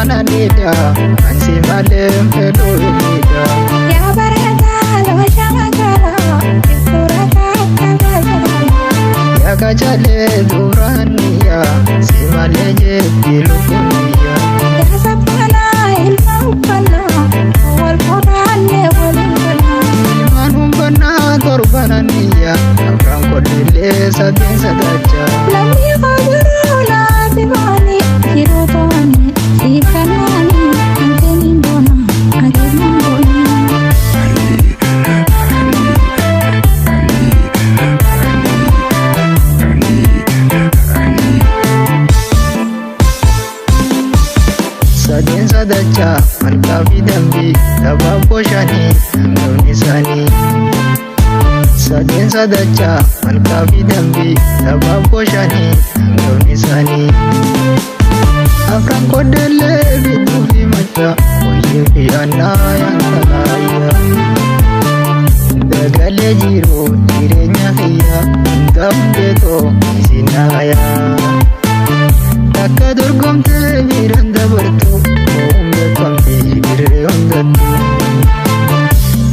Daa'imaan anidha ansi malee fedhu hidha. Yaa bareedaa loosha magaalaa suuraa akka baasudha. Yaa kachalee duraaniya si malee jeetti lukkuuniya. Yaa sabbanaa ilma uffannaa wal qoraannee waliin gannaa. Ilmaan humbannaa torbananiya afran kodheellee sadeen sadacha. Lammii koo naaf baani yeroo to'anne siif kannaani hanqeen hin boona adeemaan boona. Sadeen sadacha malkaa fi dambii gabaaboo shanii hangafni isaanii. Sadeen sadacha malkaa fi dambii gabaaboo shanii hangafni isaanii. Afran kodheellee bituu fi macha hoyyee fi annaa yankalaayya. Dagalee jiru jireenya kiyya hunda hundeetoo isin haayaa. Takka dorgomtee biiraan dabartu moo'uun beekamte dirree hundattu.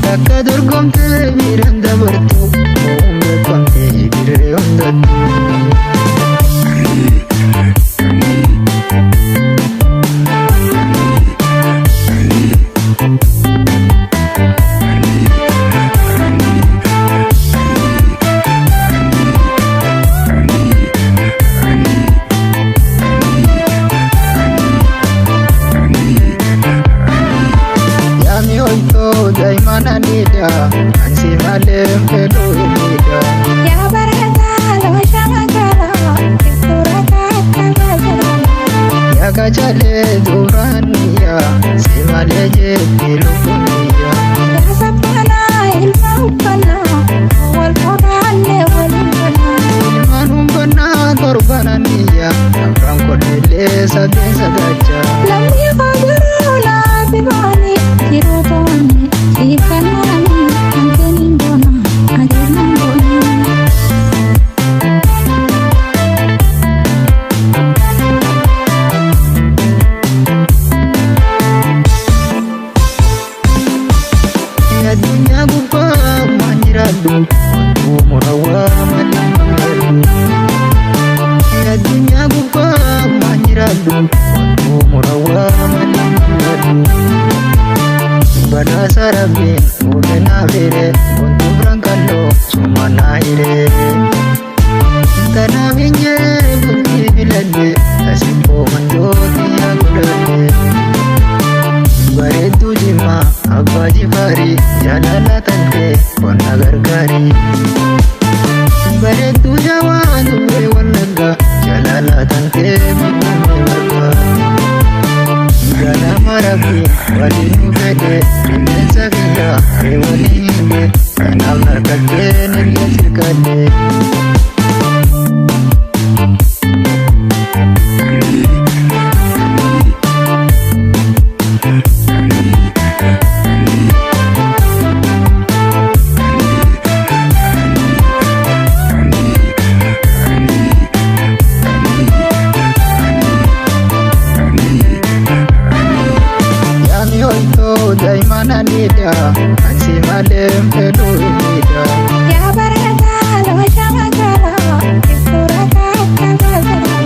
Takka dorgomtee biiraan dabartu moo'uun beekamte dirree hundattu. Yaami hoytoo daa'imaan anidha ansi malee fedhu hidha. Yaa bareedaa loosha magaalaa suuraa akka baasudha. Yaa kachalee duraaniya si malee jeetti lukkuuniya. Yaa sabbanaa ilma uffannaa wal qoraannee waliin gannaa. Ilmaan humbannaa torbananiya afran kodheellee sadeen sadacha. Lammii koo naaf baani yeroo to'anne siif kannaani hanqeen hin boona adeemaan boona. Addunyaa gubbaa maan jiraadhu wantuu murawwaa malee hin jiraadhu. Addunyaa gubbaa maan jiraadhu wantuu murawwaa malee hin jiraadhu. Badhaasa rabbiin fuudhee naaf hire wantuu biraan kalloo suma naa hire. Kanaaf hin jee bultii filadhe asibboo wantooti yaa godhadhe. Bareedduu jimmaa abbaa jifaarii jaalala tantee qonna gargaarii. Bareedduu shawaa dubree wallaggaa jaalala tantee miidhamee bargaa. Ganama rabbii waliin nu fedhe qilleensa kiyyaa ree waliin hidhe kanaaf narkattee nillee sirkadhe. Yaami hoytoo daa'imaan anidha ansi malee fedhu hidha. Yaa bareedaa loosha magaalaa suuraa akka baasudha.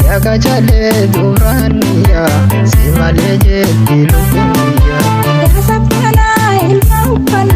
Yaa kachalee duraaniya si malee jeetti lukkuuniya. Yaa sabbanaa ilma uffannaa.